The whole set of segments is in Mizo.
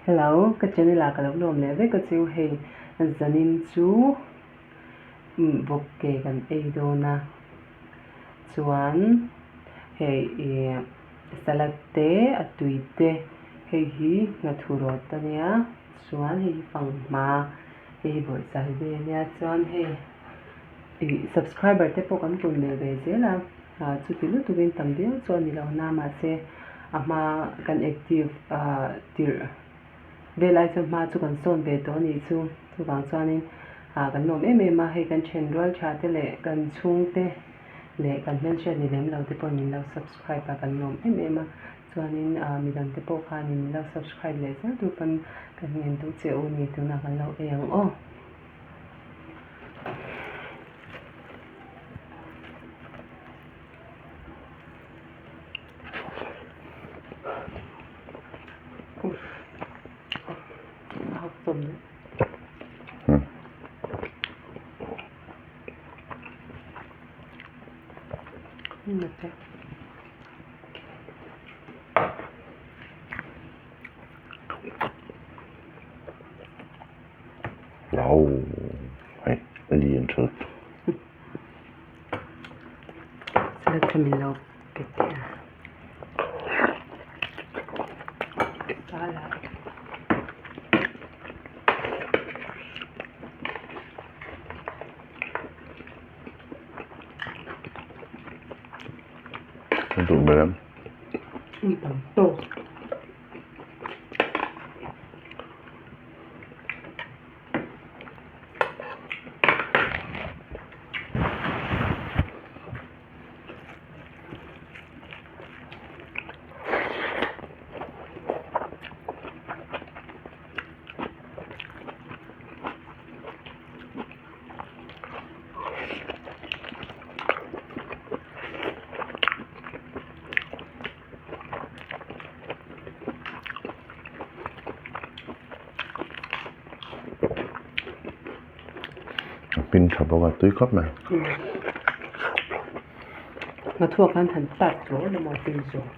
Hello, ka channel ah ka lo lawm leh vek a chu hei zanin chu bawk ke kan ei dawn a chuan hei ih salad te a tui te hei hi nghathu rawt a nia chuan hei hi fanghma hei hi bawihchai ve a nia chuan hei ih subscriber te pawh kan pun belh ve zel a ah chuti lutukin tam viau chu a ni lo na mahse a hma kan active ah tirh vel ai chuan hma chu kan sawn ve tawh a nih chu chuvang chuanin ah kan lawm em em a hei kan then rual tha te leh kan chhungte leh kan hmelhriat ni lem lo te pawhin min lo subscribe a kan lawm em em a chuanin ah midang te pawh khanin min lo subscribe leh zel tur pawn kan ngen duh che u a ni tunah kan lo ei ang aw. Wow, hei a lian tha lutuk. Salad kha min lo pe teh a. Ka duh ber em? Tam tawk. A pin tha bawk a tui khawp mai. Nghathuak khan han tat rawh la maw tui zawk.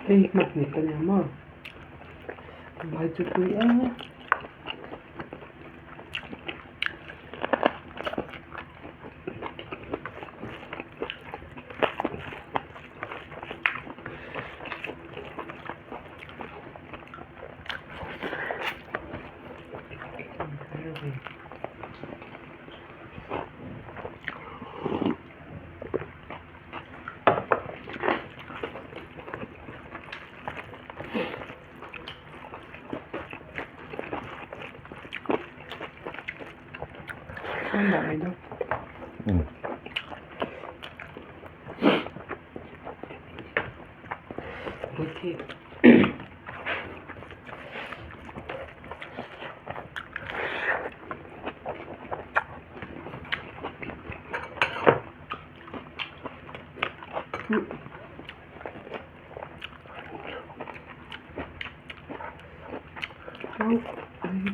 Hei hmanhmeh ka nia maw vai chu tui em a.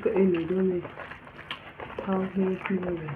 Ka ei mai dawn a ni thau hi hmel ve.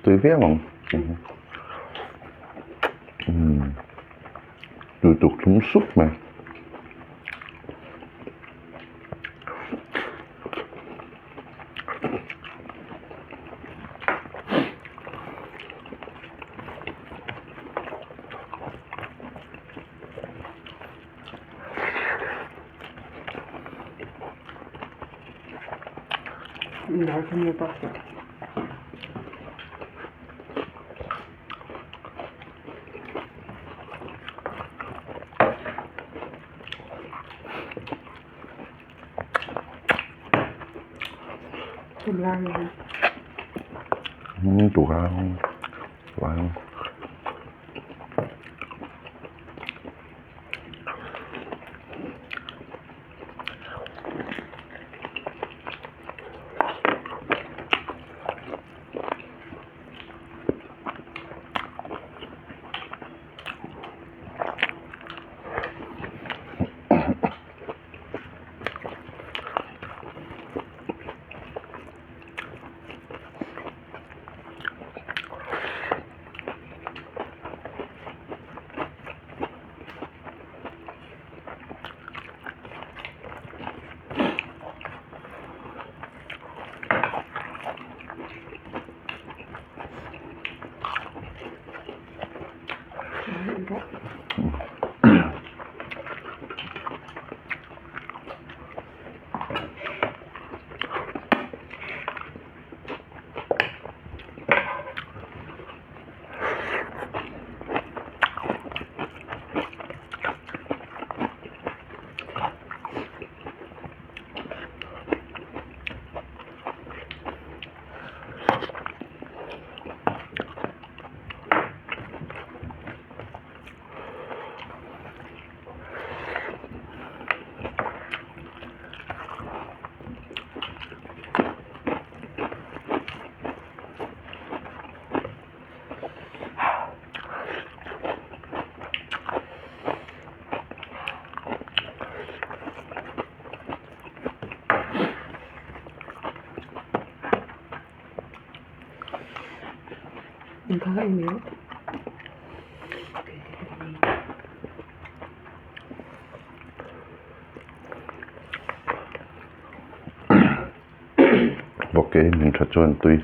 Tui viau ang. Umm tui tuk thlum sup mai. Tuan Bawk e min tha chuan tui.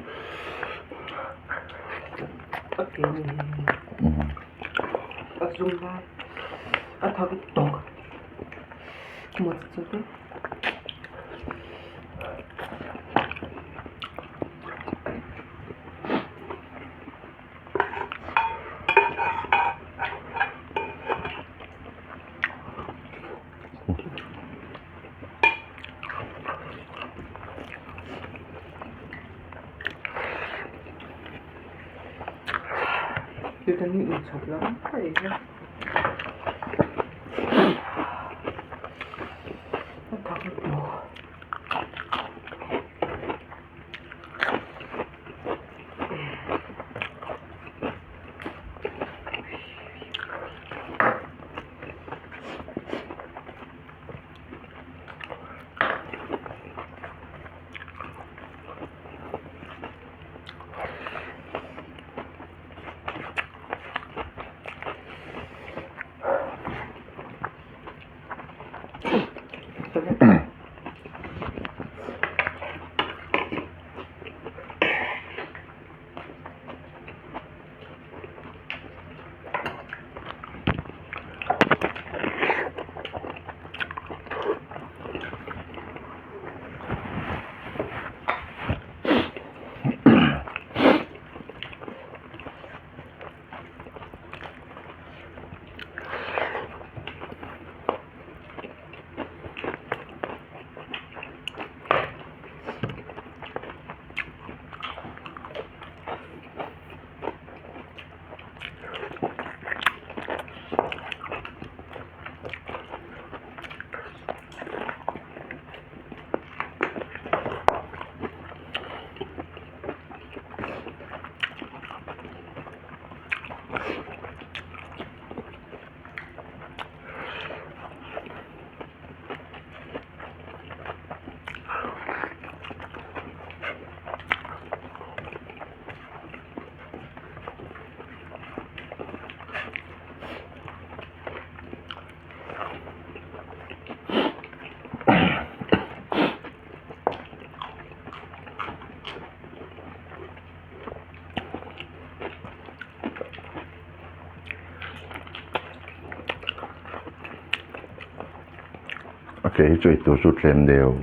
ke hi chu eitur chu tlem deuh.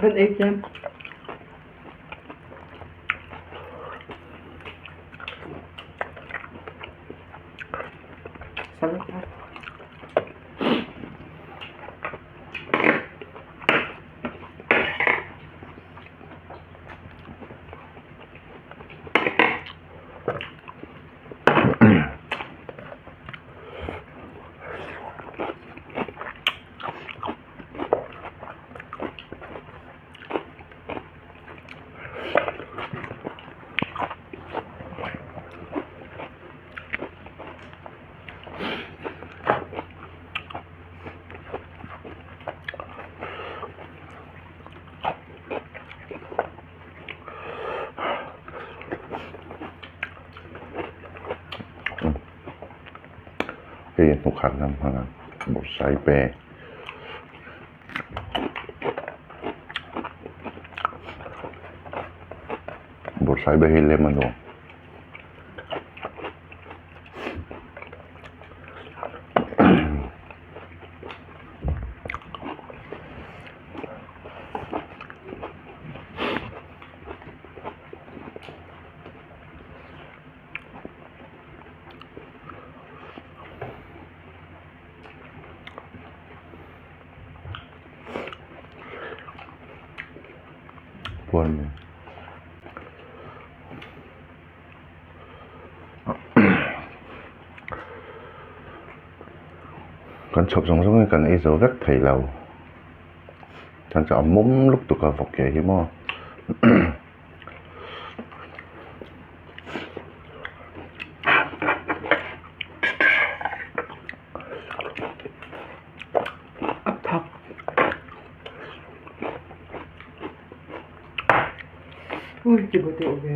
Kan ei tlem. Hei hnukhat lam hmang a bawrhsaipe. Bawrhsaibe hi lem a nuam. Kan chhawp zawng zawng hi kan ei zo vek thei lo chuan chu a mawm lutuk a vawk ke hi maw. A thak ui ti bawk deuh ve.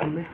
Tham e.